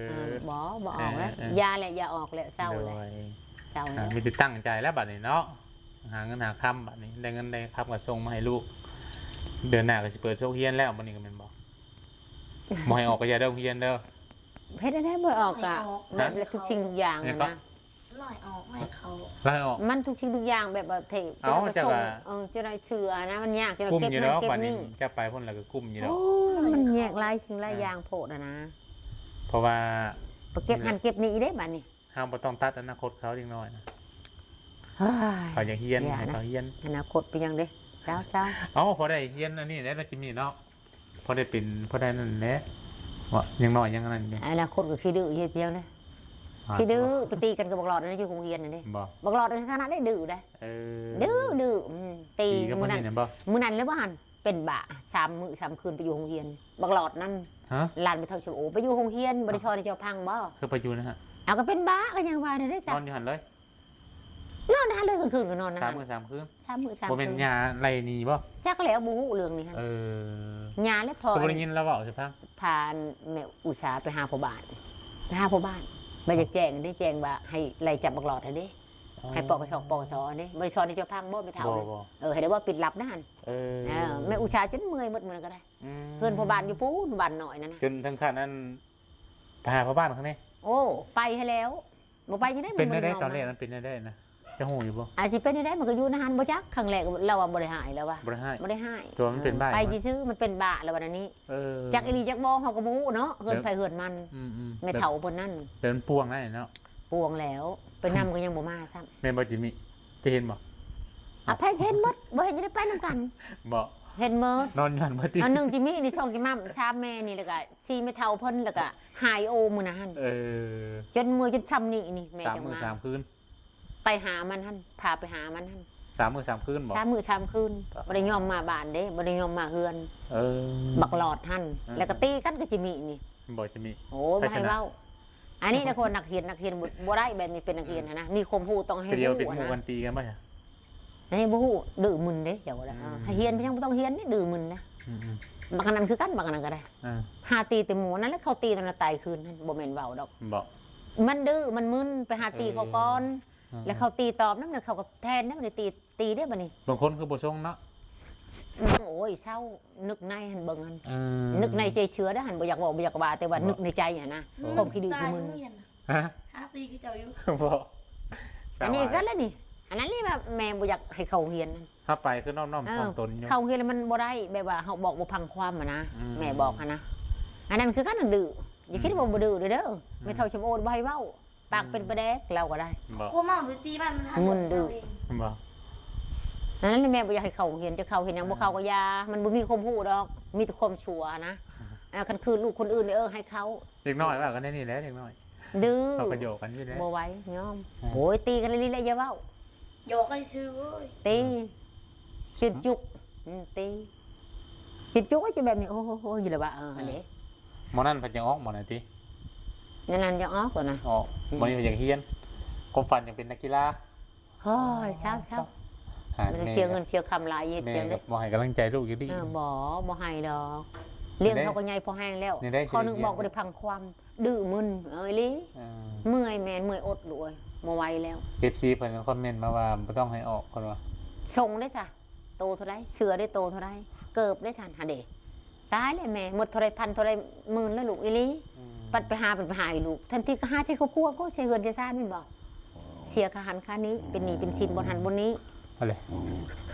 ເອີ ບໍ່ ບໍ່ອອກແລ້ວ ເອີ ເອີ ຢ່າແຫຼະ ຢ່າອອກແລ້ວ ເຊົາແລ້ວ ໂດຍ ເຊົາແລ້ວ ອ່າ ມີແຕ່ຕັ້ງໃຈແລ້ວບາດນີ້ເນາະ ຫາເງິນຫາຄຳບາດນີ້ ໄດ້ເງິນໄດ້ຄຳກໍສົ່ງມາໃຫ້ລູກ ເດືອນໜ້າກໍຊິເປີດໂຮງຮຽນແລ້ວ ບາດນີ້ກໍແມ່ນບໍ່ ບໍ່ໃຫ້ອອກກໍຢ່າໄດ້ໂຮງຮຽນເດີ ເຮັດແນວໃດບໍ່ອອກກະ ບໍ່ໃຫ້ອອກ ແບບ ຮະ ທຸກສິ່ງທຸກຢ່າງ ຫຍັງກໍ ຫັ້ນນະ ບໍ່ໃຫ້ອອກ ບໍ່ໃຫ້ເຂົາ ບໍ່ໃຫ້ອອກ ມັນທຸກສິ່ງທຸກຢ່າງແບບວ່າເທ ເອົາ ເຈົ້າກໍສົ່ງ ເຈົ້າກໍ ເອີ ເຈົ້າໄດ້ເຊື່ອນະ ມັນຍາກ ເຈົ້າກໍເກັບນັ້ນເກັບນີ້ ກຸ້ມຢູ່ດອກ ບາດນີ້ເຈົ້າໄປພຸ້ນແລ້ວກໍກຸ້ມຢູ່ດອກ ໂອ້ຍ ມັນແຍກຫຼາຍສິ່ງຫຼາຍຢ່າງໂພດຫັ້ນນະ ເອີ ເພາະວ່າ ໄປເກັບຫັ້ນເກັບນີ້ອີກເດ້ບາດນີ້ ເຮົາບໍ່ຕ້ອງຕັດອະນາຄົດເຂົາເດັກນ້ອຍນະ ເຮີ້ຍ ເຂົາຢາກຮຽນ ຢ່ານະ ໃຫ້ເຂົາຮຽນ ອະນາຄົດເປັນຫຍັງເດ້ ເຊົາໆ ເອົາ ພໍໄດ້ຮຽນອັນນີ້ແຫຼະ ແລ້ວກິນມີເນາະ ພໍໄດ້ເປັນ ພໍໄດ້ນັ້ນແຫຼະ ວ່າຍັງນ້ອຍຍັງອັນນັ້ນຢູ່ ອະນາຄົດກໍຂີ້ດື້ເຮັດພຽງເດ້ ອ່າ ຂີ້ດື້ ໄປຕີກັນກັບບັກຫຼອດນັ້ນຢູ່ໂຮງຮຽນນັ້ນເດ້ ບໍ່ ບັກຫຼອດນັ້ນຂະໜາດໄດ້ດື້ໄດ໋ ເອີ ດື້ ດື້ ອືມ ຕີກັບ ມື້ນັ້ນ ມື້ນັ້ນແລ້ວບໍ່ຫັ້ນ ເປັນບ້າ ສາມມື້ສາມຄືນໄປຢູ່ໂຮງຮຽນ ບັກຫຼອດນັ້ນ ຮະ ຫຼານໄປເທົ່າຊະໂອ ໄປຢູ່ໂຮງຮຽນ ບໍ່ໄດ້ຊ່ອຍໃຫ້ເຈົ້າພັງບໍ່ ຄືໄປຢູ່ນະ ເອົາ ກໍເປັນບ້າ ກໍຍັງວ່ານັ້ນເດ້ ນອນຢູ່ຫັ້ນເລີຍ ນອນຫັ້ນເລີຍ ກາງຄືນກໍນອນຫັ້ນ ສາມມື້ສາມຄືນ ສາມມື້ສາມຄືນ ບໍ່ແມ່ນຍ່າໄລ່ໜີບໍ່ ຈັກແລ້ວ ບໍ່ຮູ້ເລື່ອງນີ້ຫັ້ນ ເອີ ຍ່າແລະພໍ່ ກໍບໍ່ໄດ້ຍິນລາວເວົ້າໃຫ້ຟັງ ພາແມ່ອຸສາໄປຫາພໍ່ບ້ານ ໄປຫາພໍ່ບ້ານ ບໍ່ຢາກແຈ້ງເດ້ ແຈ້ງວ່າໃຫ້ໄລ່ຈັບບັກຫຼອດຫັ້ນເດ້ ອໍ ໃຫ້ປກສ ປກສເດ້ ບໍ່ໄດ້ຊ່ອຍໃຫ້ເຈົ້າພັງບໍ່ ແມ່ເຖົ້າ ບໍ່ ນະ ບໍ່ ເອີ ໃຫ້ໄດ້ວ່າປິດລັບນະຫັ້ນ ເອີ ເອີ ແມ່ອຸສາຈົນເມື່ອຍໝົດມື້ນັ້ນກໍໄດ້ ອືມ ເຮືອນພໍ່ບ້ານຢູ່ພຸ້ນ ບ້ານນ້ອຍນັ້ນນະ ຈົນເຖິງຂັ້ນອັນ ໄປຫາພໍ່ບ້ານຂ້າງໃນ ໂອ້ ໄປຫັ້ນແລ້ວ ບໍ່ໄປຈັ່ງໃດ ເປັນແນວໃດ ມັນ ຕອນແລກມັນເປັນແນວໃດນະ ເຈົ້າຮູ້ຢູ່ບໍ່ ອາດຊິເປັນແນວໃດ ມັນກໍຢູ່ໃນຫັ້ນບໍ່ຈັກ ຄັ້ງແລກລາວວ່າບໍ່ໄດ້ຮ້າຍ ລາວວ່າ ບໍ່ໄດ້ຮ້າຍ ບໍ່ໄດ້ຮ້າຍ ແຕ່ວ່າມັນເປັນບ້າ ໄປຊື່ໆ ມັນເປັນບ້າ ລາວວ່າແນວນີ້ ເອີ ຈັກອີ່ຫຼີຈັກບໍ່ ເຮົາກໍບໍ່ຮູ້ເນາະ ເຮືອນໃຜເຮືອນມັນ ອືມໆ ແມ່ເຖົ້າເພິ່ນນັ້ນ ແຕ່ມັນປ່ວງໄດ້ເນາະ ປ່ວງແລ້ວ ໄປນຳກໍຍັງບໍ່ມາຊ້ຳ ແມ່ນບໍ່ຈິມມີ ຈະເຫັນບໍ່ ອາ ໃຜເຫັນໝົດ ບໍ່ເຫັນຈະໄດ້ໄປນຳກັນ ບໍ່ ເຫັນໝົດ ນອນຢູ່ຫັ້ນໝົດຕິ ອັນໜຶ່ງຈິມມີນີ້ ສອງຈິມມາ ສາມແມ່ນີ້ ແລ້ວກໍ ສີ່ແມ່ເຖົ້າເພິ່ນ ແລ້ວກໍຫາຍໂອມື້ນັ້ນຫັ້ນ ເອີ ຈົນເມື່ອຍຈົນຊ່ຳນີ້ນີ້ ແມ່ ສາມມື້ສາມຄືນ ໄປຫາມັນຫັ້ນ ພາໄປຫາມັນຫັ້ນ ສາມມື້ສາມຄືນບໍ່ ສາມມື້ສາມຄືນ ປະ ບໍ່ໄດ້ຍອມມາບ້ານເດ້ ບໍ່ໄດ້ຍອມມາເຮືອນ ເອີ ບັກຫຼອດຫັ້ນ ເອີ ແລ້ວກໍຕີກັນກັບຈິມມີນີ້ ບໍ່ຈິມມີ ໂອ້ຍ ບໍ່ໃຫ້ເວົ້າ ອັນນີ້ນະ ຄົນນັກຮຽນ ນັກຮຽນບໍ່ ບໍ່ໄດ້ ແບບນີ້ເປັນນັກຮຽນຫັ້ນນະ ມີຄວາມຮູ້ຕ້ອງໃຫ້ຮູ້ ເປັນໝູ່ກັນ ຕີກັນບໍ່ ອັນນີ້ບໍ່ຮູ້ ດື້ມຶນເດ້ ເຈົ້າວ່າ ອືມ ໃຫ້ຮຽນໄປຍັງບໍ່ຕ້ອງຮຽນເດ້ ດື້ມຶນນະ ອືມໆ ບັກອັນນັ້ນຄືກັນ ບັກອັນນັ້ນກໍໄດ້ ອ່າ ຫາຕີແຕ່ໝູ່ນັ້ນແຫຼະ ເຂົາຕີຕອນນັ້ນຕາຍຄືນຫັ້ນ ບໍ່ແມ່ນເວົ້າດອກ ບໍ່ ມັນດື້ ມັນມຶນ ໄປຫາຕີເຂົາກ່ອນ ເອີ ແລ້ວເຂົາຕີຕອບນຳ ແລ້ວເຂົາກໍແທນນຳ ບໍ່ໄດ້ຕີ ຕີເດ້ບັດນີ້ ບາງຄົນຄືບໍ່ຊົງເນາະ ອືມ ໂອ້ຍ ເຊົາ ນຶກໃນຫັ້ນເບິ່ງຫັ້ນ ເອີ ນຶກໃນໃຈເຊື່ອເດ້ຫັ້ນ ບໍ່ຢາກເວົ້າ ບໍ່ຢາກວ່າ ແຕ່ວ່າ ບໍ່ ນຶກໃນໃຈຫັ້ນນະ ໂອ້ ຄວາມຂີ້ດື້ຂີ້ມຶນ ຮະ ຫາຕີຄືເຈົ້າຢູ່ ບໍ່ ອັນນີ້ກໍແລ້ວນີ້ ອັນນັ້ນນີ້ວ່າແມ່ບໍ່ຢາກໃຫ້ເຂົ້າໂຮງຮຽນນັ້ນ ເຮົາໄປຄືນ້ອມໆ ເອີ ຖ່ອມຕົນຢູ່ ເຂົ້າໂຮງຮຽນແລ້ວມັນບໍ່ໄດ້ ແບບວ່າເຮົາບອກບໍ່ຟັງຄວາມຫັ້ນນະ ອືມ ແມ່ບອກຫັ້ນນະ ອັນນັ້ນຄືກັນ ດື້ ຢ່າຄິດວ່າບໍ່ດື້ເດີ ອືມ ແມ່ເຖົ້າຊຳໂອບໍ່ໃຫ້ເວົ້າ ປາກເປັນປາແດກ ລາວກໍໄດ້ ບໍ່ ພວກເຮົາໄປຕີມັນ ມັນ ມັນດື້ ບໍ່ ອັນນັ້ນແມ່ບໍ່ຢາກໃຫ້ເຂົ້າໂຮງຮຽນ ຈະເຂົ້າເຮັດຫຍັງ ເອີ ບໍ່ເຂົ້າກໍຢ່າ ມັນບໍ່ມີຄວາມຮູ້ດອກ ມີແຕ່ຄວາມຊົ່ວນະ ອ່າ ຄັນຄືລູກຄົນອື່ນ ເອີ ໃຫ້ເຂົ້າ ເດັກນ້ອຍວ່າກັນແນວນີ້ແຫຼະ ເດັກນ້ອຍ ດື້ ເຂົາກໍຫຍອກກັນຢູ່ແຫຼະ ບໍ່ໄຫວ ຍອມ ອ່າ ໂອ້ຍ ຕີກັນອີ່ຫຼີແຫຼະ ຢ່າເວົ້າ ຫຍອກກັນຊື່ເວີຍ ຕີ ອືມ ຈົນຈຸກ ອືມ ຕີ ຈິດຈຸກ ເອີຍ ຈິດແບບນີ້ ໂອ້ໂຫ ຢູ່ແລ້ວວ່າ ເອີ ຫັ້ນເດ້ ໝໍນັ້ນເພິ່ນຢາກອອກ ໝໍນັ້ນຕິ ແນວນັ້ນຢາກອອກຕົວນະ ອອກ ອືມ ໝໍນີ້ເພິ່ນຢາກຮຽນ ຄວາມຝັນຢາກເປັນນັກກິລາ ໂອ້ຍ ເຊົາໆ ຫາ ບໍ່ໄດ້ເສຍເງິນເສຍຄຳຫຼາຍ ເຮັດ ແມ່ ພຽງເດ້ ບໍ່ໃຫ້ກຳລັງໃຈລູກຢູ່ດີ ເອີ ບໍ່ ບໍ່ໃຫ້ດອກ ລ້ຽງເຂົາກໍໃຫຍ່ພໍແຮງແລ້ວ ແນວໃດ ຂໍ້ໜຶ່ງບອກບໍ່ໄດ້ຟັງຄວາມ ດື້ມຶນ ເອີ ອີ່ຫຼີ ເອີ ເມື່ອຍແມ່ນເມື່ອຍອົດລູກເອີຍ ບໍ່ໄຫວແລ້ວ ເອັຟຊີ ເພິ່ນກໍຄອມເມັນມາວ່າບໍ່ຕ້ອງໃຫ້ອອກ ເພິ່ນວ່າ ຊົງເດ້ຊະ ໂຕເທົ່າໃດ ເສື້ອໄດ້ໂຕເທົ່າໃດ ເກີບໄດ້ຊັ້ນ ຫັ້ນເດ້ ຕາຍແລ້ວແມ່ ໝົດເທົ່າໃດພັນເທົ່າໃດໝື່ນແລ້ວລູກ ອີ່ຫຼີ ອືມ ປັດໄປຫາ ເພິ່ນໄປຫາໃຫ້ລູກ ແທນທີ່ກໍຫາໃສ່ຄອບຄົວ ກໍໃສ່ເຮືອນໃສ່ຊານແມ່ນບໍ່ ໂອ້ ເສຍຄ່າຫັ້ນຄ່ານີ້ ເປັນໜີ້ເປັນສິນບ່ອນຫັ້ນບ່ອນນີ້ ເອົາເລີຍ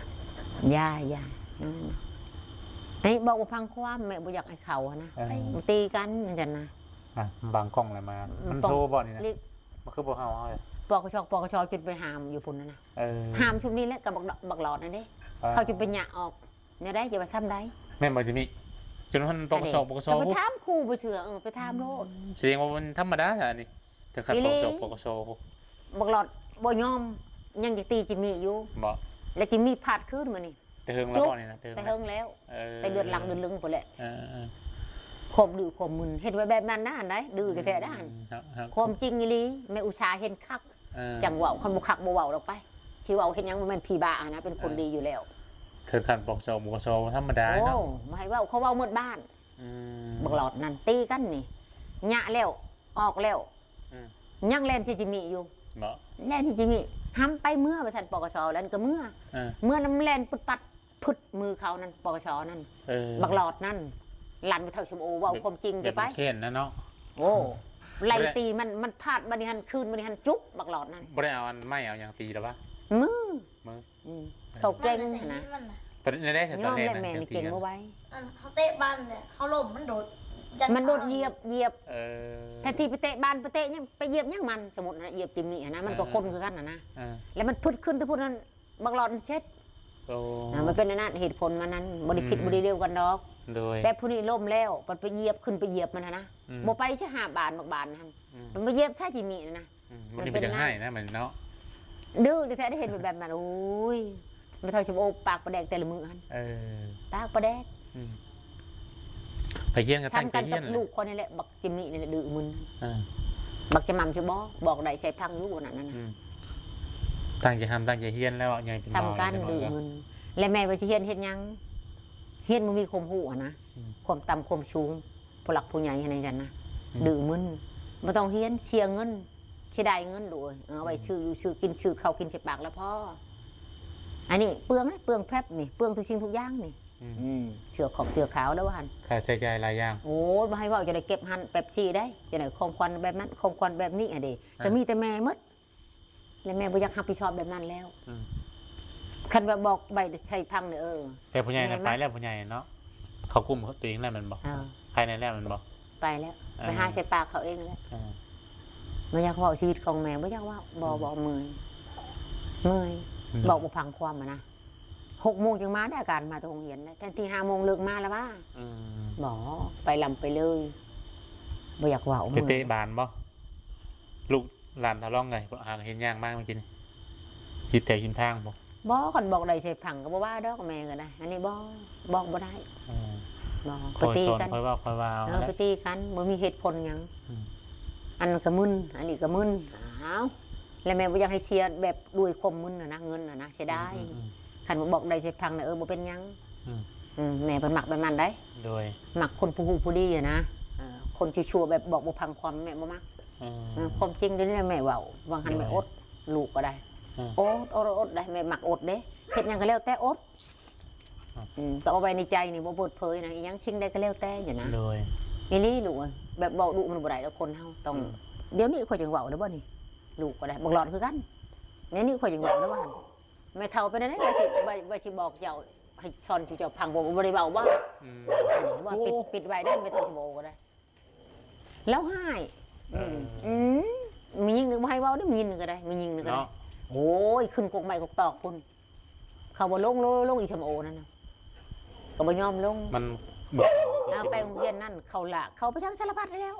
ຢ່າ ຢ່າ ອືມ ໃຫ້ເວົ້າບໍ່ຟັງຄວາມ ແມ່ບໍ່ຢາກໃຫ້ເຂົ້າຫັ້ນນະ ເອີ ມັນຕີກັນຈັ່ງຊັ້ນນະ ອ່ະ ບາງກ້ອງແລ້ວມາ ອືມ ມັນໂຊບໍ່ນີ້ນະ ມັນຄືບໍ່ເຮົາເຮົາເລີຍ ປກຊ ປກຊ ຈົນໄປຫ້າມຢູ່ພຸ້ນນະ ເອີ ຫ້າມຊຸມນີ້ແຫຼະ ກັບບັກ ບັກຫຼອດນັ້ນເດ້ ອ່າ ເຂົາຈຶ່ງໄປຫຍະອອກ ແນວໃດ ຈະວ່າຊ່ຳໃດ ແມ່ນບໍ່ຈິມມີ້ ຈົນຮອດ ປກຊ ປກຊ ກໍໄປຖາມຄູ່ບໍ່ເຊື່ອ ເອີ ໄປຖາມໂລດ ສະແດງວ່າມັນທຳມະດາຊະອັນນີ້ ເຖິງຂັ້ນ ອີ່ຫຼີ ປກຊ ປກຊ ພຸ້ນ ບັກຫຼອດບໍ່ຍອມ ຍັງຈະຕີຈິມມີ້ຢູ່ ບໍ່ ແລ້ວຈິມມີ້ພາດຄືນມື້ນີ້ ແຕ່ເຫິງແລ້ວບໍ່ນີ້ນະ ແຕ່ເຫິງແລ້ວ ແຕ່ເຫິງແລ້ວ ເອີ ແຕ່ເດືອນຫຼັງເດືອນລຶງພຸ້ນແຫຼະ ເອີ ຄວາມດື້ຄວາມມຶນ ເຮັດໄວ້ແບບນັ້ນນະ ອັນໃດ ດື້ແທ້ໆນະ ອືມ ຄວາມຈິງອີ່ຫຼີ ແມ່ອຸດສາເຫັນຄັກ ເອີ ຈັ່ງເວົ້າ ຄັນບໍ່ຄັກບໍ່ເວົ້າດອກໄປ ຊິເວົ້າເຮັດຫຍັງ ບໍ່ແມ່ນຜີບ້າຫັ້ນນະ ເປັນຄົນ ເອີ ດີຢູ່ແລ້ວ ເຖິງຂັ້ນ ປກຊ ປກຊ ບໍ່ທຳມະດາເນາະ ໂອ້ ບໍ່ໃຫ້ເວົ້າ ເຂົາເວົ້າໝົດບ້ານ ອືມ ບັກຫຼອດນັ້ນ ຕີກັນນີ້ ຫຍະແລ້ວ ອອກແລ້ວ ອືມ ຍັງແລ່ນຊິຈິມມີ້ຢູ່ ເນາະ ແລ່ນຊິຈິມມີ້ ຫ້າມໄປເມືອວ່າຊັ້ນ ປກຊ ແລ້ວກໍເມືອ ເອີ ເມືອນຳແລ່ນປຶດປັດ ປຶດມືເຂົານັ້ນ ປກຊ ນັ້ນ ເອີ ບັກຫຼອດນັ້ນ ຫຼັນໄປເທົ່າຊົມໂອ ເວົ້າຄວາມຈິງຈະໄປ ແບບແຄ້ນນະເນາະ ໂອ້ ໄລ່ຕີມັນ ມັນພາດບາດນີ້ຫັ້ນ ຄືນບາດນີ້ຫັ້ນ ຈຸກ ບັກຫຼອດນັ້ນ ບໍ່ໄດ້ເອົາອັນໄມ້ເອົາຫຍັງຕີລະວະ ມື ມື ອືມ ເຂົາເກັ່ງຫັ້ນນະ ຕອນໃດຕອນແລກ ຍອມແຫຼະ ແມ່ນີ້ເກັ່ງບໍ່ໄຫວ ອັນເຮົາເຕະບານແຫຼະ ເຮົາລົ້ມມັນໂດດ ມັນໂດດຢຽບ ຢຽບ ເອີ ແທນທີ່ໄປເຕະບານ ໄປເຕະຫຍັງ ໄປຢຽບຫຍັງມັນ ສົມມຸດນະ ຢຽບຈິມມີ້ຫັ້ນນະ ມັນກໍ ເອີ ຄົນຄືກັນຫັ້ນນະ ເອີ ແລ້ວມັນປຶດຂຶ້ນແຕ່ພຸ້ນນັ້ນ ບັກຫຼອດມັນເຊັດ ໂອ້ ນະ ມັນເປັນອັນນັ້ນ ເຫດຜົນມັນນັ້ນ ບໍ່ໄດ້ຜິດ ອືມ ບໍ່ໄດ້ເລວກັນດອກ ໂດຍ ແຕ່ຜູ້ນີ້ລົ້ມແລ້ວ ບັດໄປຢຽບ ຂຶ້ນໄປຢຽບມັນຫັ້ນນະ ອືມ ບໍ່ໄປຊະຫາບານ ບັກບານຫັ້ນ ອືມ ມັນໄປຢຽບຊະຈິມມີ້ຫັ້ນນະ ອືມ ມັນເປັນຮ້າຍນະ ມັນເນາະ ດື້ແທ້ໆ ໄດ້ເຫັນແບບນັ້ນ ໂອ້ຍ ແມ່ເຖົ້າຊົມໂອປາກປາແດກແຕ່ລະມື້ຫັ້ນ ເອີ ປາກປາແດກ ອືມ ໄປຮຽນກໍຕັ້ງໃຈຮຽນ ຊ່ຳກັນກັບລູກຂ້ອຍນີ້ແຫຼະ ບັກຈິມມີ້ນີ້ແຫຼະ ດື້ມຶນ ເອີ ບັກຈະໝ່ຳຊິບໍ່ ບອກໄດ້ໃສ່ພັງຢູ່ນັ້ນນະ ອືມ ຕັ້ງໃຈຮ່ຳຕັ້ງໃຈຮຽນແລ້ວ ໃຫຍ່ເປັນບ່າວ ຊ່ຳກັນ ແລ້ວ ດື້ມຶນ ແລະແມ່ວ່າຊິຮຽນເຮັດຫຍັງ ຮຽນບໍ່ມີຄວາມຮູ້ຫັ້ນນະ ອືມ ຄວາມຕ່ຳຄວາມສູງ ຜູ້ຫຼັກຜູ້ໃຫຍ່ຫັ້ນຈັ່ງຊັ້ນນະ ອືມ ດື້ມຶນ ບໍ່ຕ້ອງຮຽນ ເສຍເງິນ ເສຍດາຍເງິນລູກເອີຍ ເອີ ເອົາໄວ້ ອືມ ຊື້ຢູ່ຊື້ກິນ ຊື້ເຂົ້າກິນໃສ່ປາກລະພໍ ອັນນີ້ເປືອງນະ ເປືອງແຟັບນີ້ ເປືອງທຸກສິ່ງທຸກຢ່າງນີ້ ອືມ ອືມ ເສື້ອຂອງເສື້ອຂາວແລ້ວວ່າຫັ້ນ ຄ່າໃຊ້ຈ່າຍຫຼາຍຢ່າງ ໂອ້ຍ ບໍ່ໃຫ້ເວົ້າ ຈະໄດ້ເກັບຫັ້ນ ເປັບຊີໄດ້ ຈະໄດ້ຂອງຂວັນແບບນັ້ນ ຂອງຂວັນແບບນີ້ຫັ້ນເດ້ ອ່າ ກໍມີແຕ່ແມ່ໝົດ ແລະແມ່ບໍ່ຢາກຮັບຜິດຊອບແບບນັ້ນແລ້ວ ອືມ ຄັນວ່າບອກໄວ້ໃສ່ພັງເດີ ເອີ ແຕ່ຜູ້ໃຫຍ່ນັ້ນໄປແລ້ວ ຜູ້ໃຫຍ່ເນາະ ເຂົາກຸ້ມຕົວເອງແລ້ວແມ່ນບໍ່? ເອີ ໄປແນ່ແລ້ວແມ່ນບໍ່? ໄປແລ້ວ ເອີ ໄປຫາໃສ່ປາກເຂົາເອງແລ້ວ ເອີ ບໍ່ຢາກເວົ້າຊີວິດຂອງແມ່ ບໍ່ຢາກເວົ້າ ບໍ່ ອືມ ບໍ່ ເມື່ອຍ ເມື່ອຍ ອືມ ເວົ້າບໍ່ຟັງຄວາມຫັ້ນນະ ຫົກໂມງຈຶ່ງມາໄດ້ ອາການມາແຕ່ໂຮງຮຽນໄດ້ ແທນທີ່ຫ້າໂມງເລີກມາລະວ່າ ອືມ ບໍ່ ໄປລຳໄປເລີຍ ບໍ່ຢາກເວົ້າ ໄປເຕະບານບໍ່? ລູກ ຫຼານທາລອງໄງ ຫາເຫັນຍ່າງມາເມື່ອກີ້ນີ້ ຮິດແຖວຮິມທາງບໍ່? ບໍ່ ຄັນບອກໄດ້ໃສ່ພັງກໍບໍ່ວ່າດອກ ແມ່ກໍໄດ້ ອັນນີ້ບໍ່ ບອກບໍ່ໄດ້ ເອີ ບໍ່ ຂ້ອຍ ຂ້ອຍວ່າ ຂ້ອຍວ່າເອົາ ເອີ ຫັ້ນແຫຼະ ໄປຕີກັນ ບໍ່ມີເຫດຜົນຫຍັງ ອືມ ອັນນັ້ນກໍມຶນ ອັນນີ້ກໍມຶນ ອ້າວ ແລະແມ່ບໍ່ຢາກໃຫ້ເສຍແບບດ້ວຍຄວາມມຶນຫັ້ນນະ ເງິນຫັ້ນນະ ເສຍດາຍ ອືມໆໆ ຄັນວ່າບອກໄດ້ໃສ່ພັງນະ ເອີ ບໍ່ເປັນຫຍັງ ອືມ ອືມ ແມ່ເພິ່ນມັກແບບນັ້ນໃດ໋ ໂດຍ ມັກຄົນຜູ້ຮູ້ຜູ້ດີຫັ້ນນະ ເອີ ຄົນຊົ່ວໆ ແບບບອກບໍ່ຟັງຄວາມ ແມ່ບໍ່ມັກ ເອີ ເອີ ຄວາມຈິງດຽວນີ້ແຫຼະແມ່ເວົ້າ ວ່າງຫັ້ນ ໂດຍ ແມ່ອົດ ລູກກໍໄດ້ ເອີ ອົດ ອົດ ອົດໄດ້ ແມ່ມັກອົດເດ້ ເຮັດຫຍັງກໍແລ້ວແຕ່ອົດ ອືມ ອືມ ກໍເອົາໄວ້ໃນໃຈນີ້ ບໍ່ເປີດເຜີຍນະ ອີຫຍັງສິ່ງໃດກໍແລ້ວແຕ່ຢູ່ນະ ໂດຍ ອີ່ຫຼີລູກເອີຍ ແບບເວົ້າດຸມັນບໍ່ໄດ້ດອກ ຄົນເຮົາຕ້ອງ ອືມ ດຽວນີ້ຂ້ອຍຈຶ່ງເວົ້າໄດ້ບໍ່ນີ້ ລູກກໍໄດ້ ບັກຫຼອດຄືກັນ ດຽວນີ້ຂ້ອຍຈຶ່ງເວົ້າໄດ້ວ່າ ແມ່ເຖົ້າເປັນແນວໃດ ວ່າຊິ ວ່າ ວ່າຊິບອກເຈົ້າ ໃຫ້ສອນສູ່ເຈົ້າຟັງ ບໍ່ ບໍ່ໄດ້ເວົ້າບໍ່ ອືມ ອັນນີ້ວ່າ ໂອ້ ປິດ ປິດໄວ້ເດີ້ ແມ່ເຖົ້າຊິບໍ່ກໍໄດ້ ລາວຮ້າຍ ເອີ ອືມ ອືມ ແມ່ຍິງນີ້ບໍ່ໃຫ້ເວົ້າເດີ້ ແມ່ຍິງນີ້ກໍໄດ້ ແມ່ຍິງນີ້ກໍໄດ້ ເນາະ ໂອ້ຍ ຂຶ້ນກົກໄມ້ກົກຕອກພຸ້ນ ເຂົາບໍ່ລົງ ລົງ ລົງ ອີ່ສຳໂອນັ້ນນະ ກໍບໍ່ຍອມລົງ ມັນບໍ່ ເອົາໄປໂຮງຮຽນນັ້ນ ເຂົາລາກ ເຂົາໄປທາງສາລະພັດແລ້ວ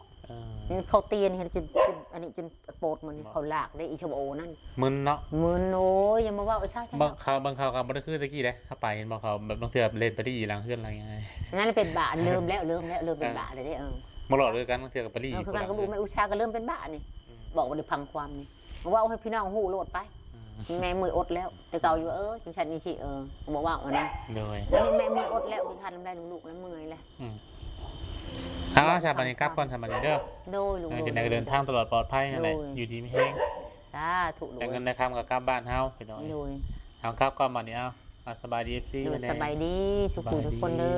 ເອີ ເຂົາຕີອັນນີ້ຈົນ ຈົນ ອັນນີ້ຈົນໂປດມື້ນີ້ ເຂົາລາກເດ້ ອີ່ສຳໂອນັ້ນ ມຶນເນາະ ມຶນ ໂອ້ຍ ຢ່າມາເວົ້າຊະ ບາງຄາວ ບາງຄາວກໍບໍ່ໄດ້ຄືແຕ່ກີ້ເດ້ ເຮົາໄປເຫັນບໍ່ ເຂົາແບບບາງເທື່ອເລ່ນໄປລີ້ຫຼັງເຮືອນຫຼັງຫຍັງ ນັ້ນເປັນບ້າ ເລີ່ມແລ້ວ ເລີ່ມແລ້ວ ເລີ່ມເປັນບ້າແລ້ວເດ້ ເອີ ເອີ ບໍ່ຫຼອດຄືກັນ ບາງເທື່ອກໍໄປລີ້ ເອີ ຄືກັນກັບລູກແມ່ອຸດສາກໍເລີ່ມເປັນບ້ານີ້ ອືມ ບອກບໍ່ໄດ້ຟັງຄວາມນີ້ ເວົ້າໃຫ້ພີ່ນ້ອງຮູ້ໂລດໄປ ອືມ ແມ່ເມື່ອຍອົດແລ້ວ ແຕ່ເກົ່າຢູ່ ເອີ ຈັ່ງຊັ້ນຈັ່ງຊີ້ ເອີ ບໍ່ເວົ້ານະ ໂດຍ ແມ່ເມື່ອຍອົດແລ້ວ ຄືຄັນນຳໄດ້ນຳລູກນຳເມື່ອຍແຫຼະ ອືມ ເອົາ ເອົາ ສະບາຍດີ ກັບກ່ອນ ສະບາຍດີເດີ້ ໂດຍ ເອີ ຈັ່ງໃດກໍເດີນທາງຕະຫຼອດປອດໄພຫັ້ນແຫຼະ ໂດຍ ຢູ່ດີມີແຮງ ສາທຸ ໄດ້ເງິນໄດ້ຄຳກໍກັບບ້ານເຮົາ ພີ່ນ້ອງ ໂດຍ ເອົາ ກັບກ່ອນບັດນີ້ ເອົາ ອ່າ ສະບາຍດີ ເອັຟຊີ ໂດຍ ສະບາຍດີ ສະບາຍດີ ທຸກໆຄົນເດີ້